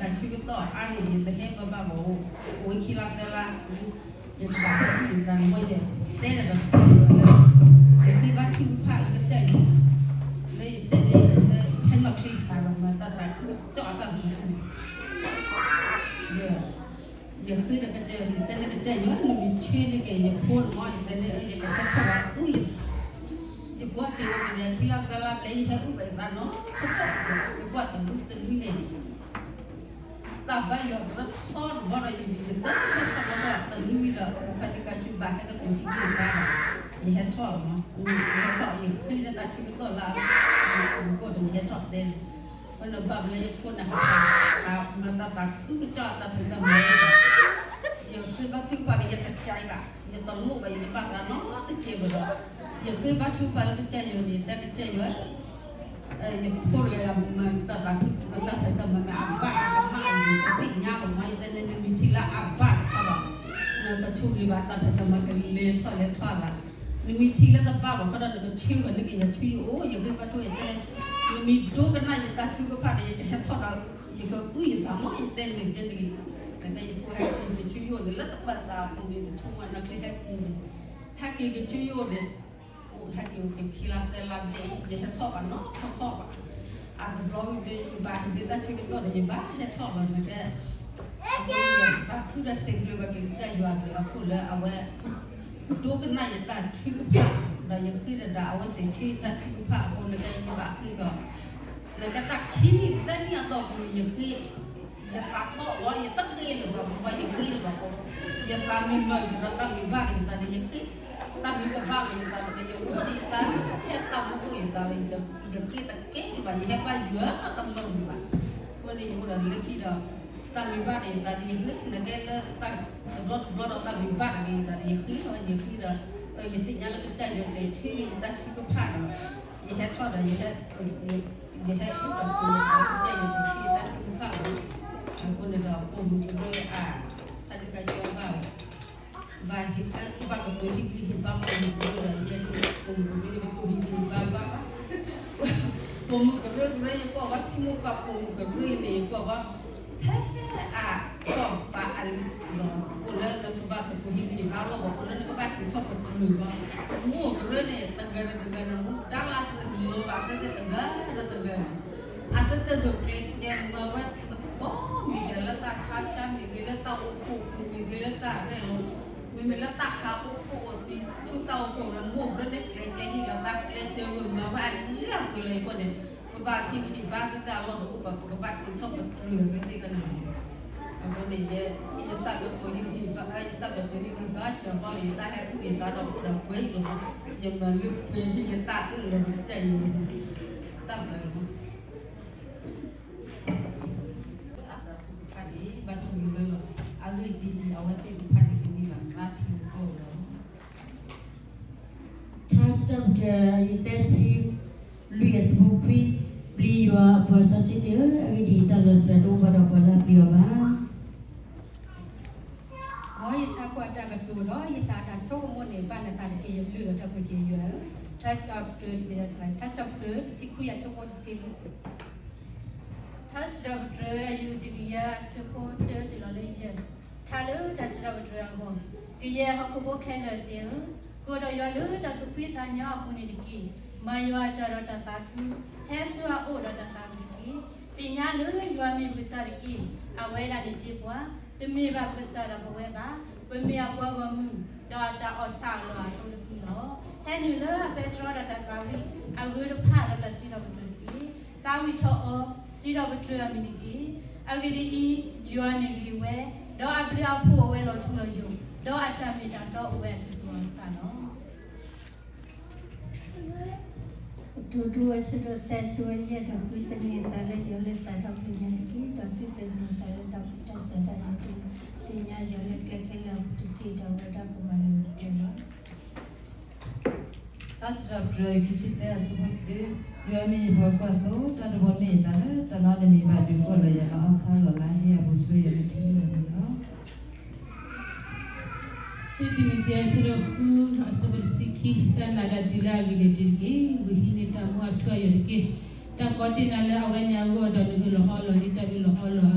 တၢ်ဆၢကတီၢ်အါန့ၣ် ယတဟဲဘၣ်ဘၣ်ဘၣ်အိၣ်, အိၣ်ဝဲခံလါသၢလါ, ယကဘၣ်ဟဲအိၣ်က့ၤသးန့ၣ်ဝဲ ယတဲဒီးပတဲယၤလၢ ယဃ့ဘါထုကဖၣ်လၢကစၢ်ယွၤ, လၢယတဲန့ၣ် ဖဲနီၣ်ချံဟးဒီးမၤတၢ်သးခုကစီၣ်အတၢ်မၤန့ၣ် ယဃ့ဒီးကစၢ်ယွၤန့ၣ် တဲလၢကစၢ်ယွၤ နမ့ၢ်ဆှၢန့ၢ်က့ၤယဖိန့ၣ်မ့ၢ် ယတဲန့ၣ် ယကဟဲထီၣ်ဘၣ်အုၣ်ယသး, ယဖိက့ၤအိၣ်က့ၤန့ၣ် ခံလါသၢလါဘျဲၣ် ယဟဲအုၣ်ဘၣ်ယသးနီၤ ခီခီ ယကွၢ်တနွံတနွံန့ၣ် တၢ်ဘါယွၤကရၢထီတဘီဒီး ယမံၤကတၢၢ်ဟဲထီၣ်လၢတနွံဝံၤဒီး ခါတကးဆူဘၣ်ဟဲကတိၤဟံၣ်က့ၤဘါဒီး ယဟဲထီၣ်လီၤမး, ယဟဲထီၣ် ယဃ့လၢတၢ်ဆၢကတီၢ်လၢ မူခိၣ်ဒီး ယဟဲထီၣ်တဲန့ၣ်, ဝဲန့ၣ်ဘၣ်ဘျဲၣ်ယဖိန့ၣ် ဟးမၤတၢ်သးခုကစီၣ်အတၢ်ဖံးတၢ်မၤဒီး ယဃ့ဘါထုကဖၣ်ဒီး ယတစဲးဘၣ် ယတလိၣ်ဘၣ် ယတဘၣ်သးနီတစဲးဘၣ်ဒီး ယဃ့ဘါထုကဖၣ်လၢကစၢ်ယွၤန့ၣ် တဲကစၢ်ယွၤ ယဖိတဂၤမၤတၢ်သးခု မၤတၢ်ဖံးတၢ်မၤမ့ၢ်အဘၣ်အကမၣ်အံၤ တသ့ၣ်ညါဘၣ်မး ယတဲန့ၣ် နမ့ၢ်ထံၣ်လၢအဘၣ်တခီဒီး နကဆိၣ်ဂ့ၤဘၣ်တၢ်ဖံးတၢ်မၤကလဲၤထီၣ်လဲၤထီၣ်သး, နမ့ၢ်ထံၣ်လၢတဘၣ်ဘၣ်ခီဒီး နကဆၢဂ့ၤန့ၢ်က့ၤယဆူယအိၣ် ယဃ့ဘါထုယတဲ နမ့ၢ်ဒိကနၣ်ယတၢ်ထုကဖၣ်ဒီး ယကဟဲထီၣ်ဒီး ယကအုၣ်ယသးမး ယတဲန့ၣ်ကဲန့ၣ်, နကဲယဖိဟဲက့ၤကဆူယအိၣ်န့ၣ် လၢတပာ်သးအပူၤန့ၣ် တဆိကမိၣ်နချ့ဟဲက့ၤန့ၣ် ဟဲက့ၤကဆူယအိၣ်န့ၣ် အိၣ်ဟဲက့ၤအိၣ်က့ၤခံလါသၢလါဘျဲၣ် ယဟဲထီၣ်ဘၣ်နီတခီဘၣ်, အတဘျီဝံၤဒီး ယဘၣ်ဟ့ၣ်ဒုးတၢ်ဆၢကတီၢ်ဒီး ယဘၣ်ဟဲထီၣ်လီၤန့ၣ် သးခုဒီးစံးဘျုးဘၣ်က့ၤကစၢ်ယွၤအဘျုးအဖှိၣ်လၢအဝဲ ဒိကနၣ်ယတၢ်ထုကဖၣ် ဒီးယဃ့ဒီးဒၣ်အဝဲစံးဆၢတၢ်ထုကဖၣ်အဃိ နကဲယဘၣ်ဃ့ဒီး နကဲတၢ်ခံနံၣ်သၢနံၣ်အတီၢ်ပူၤ ယဃ့ ယသးထီၣ်လီၤ ယတဃ့လၢၤဘၣ် ပှၤယဃ့လၢၤဘၣ်ဃိ ယသးမ့ၢ်မၤကဒီးတၢ်မ့ၢ်ဘၣ်က့ၤယသးဒီးယဃ့, တၢ်မ့ၢ်တဘၣ်က့ၤယသးဒီး ယအိၣ်ဒီးယတၢ်ဟဲတၢ်မူအိၣ်ယသးလၢ ယဃ့တကဲလၢၤဘၣ် ယဟဲဘါယွၤတမုာ်ဘၣ်, အဃိန့ၣ်ယအိၣ်ဒီးလၢခံဒီး တၢ်မ့ၢ်ဘၣ်ဒီးယသးဒီးယဃ့ နကဲလၢတၢ်တဘျီတဘျီဒီးတၢ်မ့ၢ်ဘၣ်က့ၤယသးဒီးယဃ့လီၤ ယဃ့ဒီး ယသ့ၣ်ညါလၢကစၢ်ယွၤစံးဆၢယတၢ်ထုကဖၣ်ဒီး ယဟဲထီၣ်ဒီး ယဟဲ ယဟဲအိၣ်ဒီးပှၤယသးလၢကစၢ်ယွၤစံးဆၢယတၢ်ထုကဖၣ်လီၤ, အဃိန့ၣ်ဒီးပိာ်မုၣ်ကရၢအါ တၢ်တကးဆၢဘၣ် ဘၣ်ဟ့ၣ်ဘၣ်ကတိၤဟ့ၣ်ဂံၢ်ဟ့ၣ်ဘါပိာ်မုၣ်ကရၢဒီး ယဲပိာ်မုၣ်ကရၢ ယကတိၤဟ့ၣ်ဂံၢ်ဟ့ၣ်ဘါဘၣ်ဘၣ်, ပိာ်မုၣ်ကရၢကရၢ ယကွၢ်ဘၣ်ထံမိၢ်ပှၢ်ပိာ်မုၣ်ကရၢန့ၣ် ယကွၢ်ဘၣ် ထဲအါထီၣ်ဘၣ်အလီၢ် အိၣ်လၢနကဘၣ်ကတိၤဟ့ၣ်ဂံၢ်ဟ့ၣ်ဘါလီၢ်ဘၣ် အိၣ်လၢနကဘၣ်စံးထီၣ်ပတြၢၤဘၣ်, မိၢ်ကရၢန့ၣ် တဂၤဒီးတဂၤန့ၣ် မူဒါလၢသလီၤဘၣ်သ့ၣ်သ့ၣ်တဂၤဒီးတဂၤန့ၣ် အသ့ၣ်သ့ၣ်ဒိးကျဲးစၢးမၤဝဲသကိးမ့ၢ်တၢ်လၢတၢ်ဆါဆါမ့ၢ်ဂ့ၤ လၢတၢ်အိၣ်ဖှိၣ်ပူၤမ့ၢ်ဂ့ၤ လၢတၢ်ရဲၣ်လီၤ မ့မ့ၢ်လၢတၢ်ဟးအိၣ်ဖှိၣ်အိၣ်သံဆူတၢ်အိၣ်ဖှိၣ်လၢမိၢ်ကရၢန့ၣ် ကျဲးစၢးဟ့ၣ်လီၤသးကျဲးစၢးဝဲမၤဝဲအလၢအပှဲၤလၢယကွၢ်န့ၣ် ပဘၣ်ဟ့ၣ်ဂံၢ်ဟ့ၣ်ဘါသ့ၣ်တၢ်အလီၢ်တအိၣ်ဘၣ် ပကဘၣ်စံးထီၣ်ပတြၢၤသ့ၣ်သ့ၣ်ကန့ၣ်လီၤ. အဃိန့ၣ် ယတၢ်ကတိၤဟ့ၣ်ဂံၢ်ဟ့ၣ်ဘါ ယတၢ်ကတိၤဟ့ၣ်ဂံၢ်ဟ့ၣ်ဘါစၢၤဘၣ်လၢယတၢ်ဟဲအုၣ်ယသးဒီးအိၣ်ဒီးပှဲၤယိာ် ယမၤလၢပှဲၤယကစၢ်ယွၤ တၢ်ဘျုးလီၤ. အသးသ့ၣ်တဖၣ်န့ၣ် ဘၣ်ဆိၣ်ဂ့ၤဝဲလီၤ. အဂ့ၢ်ဒ်အံၤ အဝဲသ့ၣ်တဖၣ်န့ၣ် ကန့ၢ်ဘၣ်သးထံကီၢ်လီၤ. ထါစံးထီၣ်ပတြၢၤ ယတၢ်ဆံလွံၢ်အဆၢဖိခွံ, ပျံၤယွၤအပှၤစီဆှံသ့ၣ်ဧၢ, အဂ့ၢ်ဒ်အံၤ တၢ်လီၤစၢၤတအိၣ်ဘၣ်ဒီးပှၤလၢအပျံၤအီၤဘၣ်. မ်ယထးခိၣ်အတၢ်ကတိၤဒီး ယသးအတၢ်ဆိကမိၣ်န့ၣ် ဘၣ်နသးတက့ၢ် ယဘျုးဒီးတၢ်ဘျုးက့ၤယွၤဧၢ. ထါစံးထီၣ်ပတြၢၤ ထါစံးထီၣ်ပတြၢၤ တဆံခွံအဆၢဖိတဆံလွံၢ် ထါစံးထီၣ်ပတြၢၤ အယူၢ်တကယၤအဆၢဖိတၢတုၤလီၤလၢယဲၢ်, ထါလၢတၢ်စံးထီၣ်ပတြၢၤအဂီၢ်, ကယဲၢ်ဟီၣ်ခိၣ်ဖိခဲလၢာ်သ့ၣ်ဧၢ, ကိးဒီးယွၤလၢတၢ်သူၣ်ဖှံသးညီအပူၤန့ၣ်တက့ၢ်. မၤယွၤအတၢ်ဒီးတၢ်သးခု, ဟဲဆူအအိၣ်ဒီးတၢ်သးဝံၣ်တက့ၢ်. သ့ၣ်ညါလၢယွၤမ့ၢ်ပကစၢ်တက့ၢ်. အဝဲဒၣ်န့ၣ်တ့ပှၤ, တမ့ၢ်ဘၣ်ပကစၢ်ဒီးပဝဲဘၣ်. ပမ့ၢ်အပှၤဂီၢ်မုၢ်, ဒီးအတၢ်အီၣ်ဆၣ်အလီၢ်အသိတဖုလီၤ. ဟဲနုာ်လၢအပဲတြီဒီးတၢ်သးဝံၣ်အဂၢၢ်တဖၣ်ဒီးတၢ်စံးထီၣ်ပတြၢၤတက့ၢ်. သးဝံၣ်ထီၣ်အီၤ, စံးထီၣ်ပတြၢၤအမံၤတက့ၢ်. အဂ့ၢ်ဒ်အံၤ, ယွၤန့ၣ်ဂ့ၤဝဲ, ဒီးအဘျုးအဖှိၣ်အဝဲလီၤထူလီၤယိာ်, ဒီးအတၢ်မ့ၢ်တၢ်တီအိၣ်ဝဲအဆူၣ်ဆူၣ်အဃၣ်ဃၣ်လီၤ. ကတိၤဒိအဆၢဒိၣ်သၢ ဆၢဖိယဲၢ်ဒီးဃု, သန့ၤအသးလၢယွၤလၢသးဒီဖျၢၣ်ညါတက့ၢ်. ဒီးသုသန့ၤအသးလၢတၢ်ကူၣ်တၢ်ဆးတၢ်န့ၣ်တက့ၢ်. သ့ၣ်ညါယွၤလၢကျဲခဲလၢာ်အပူၤတက့ၢ်. ဒီးအဝဲဒၣ်ကမၤလိၤတက့ၢ်လီၤ. ထါစံးထီၣ်ပတြၢၤ ခံဆံသၢ အဆၢဖိတၢ, ယွၤမ့ၢ်ယပှၤကွၢ်သိ, တၢ်တဘီန့ၣ်အသးလၢတၢ်လီတမ့ၢ်ဘၣ်ဒုးကီၢ်လီၤယၤလၢအီၣ်ဆၣ်လီၤလၢဟ့ၣ်အပူၤဆှၢယၤလၢထံလီၤလီၤ. တံၤမသ့း အဆၢဒိၣ်ဃု အဆၢဖိတဆံခံ, တၢ်နာ်တၢ်တုၤလၢအဂ့ၤန့ၣ်တုၤတက့ၢ်. ဂုာ်ဟံးန့ၢ်တၢ်မူအထူအယိာ်တက့ၢ်. တၢ်ကီတ့ၢ်နၤလၢအဝဲန့ၣ်အဂီၢ်, ဒီးနဟ့ၣ်လီၤအီလီၤလံတၢ်အၢၣ်လီၤအီလီၤအဂ့ၤ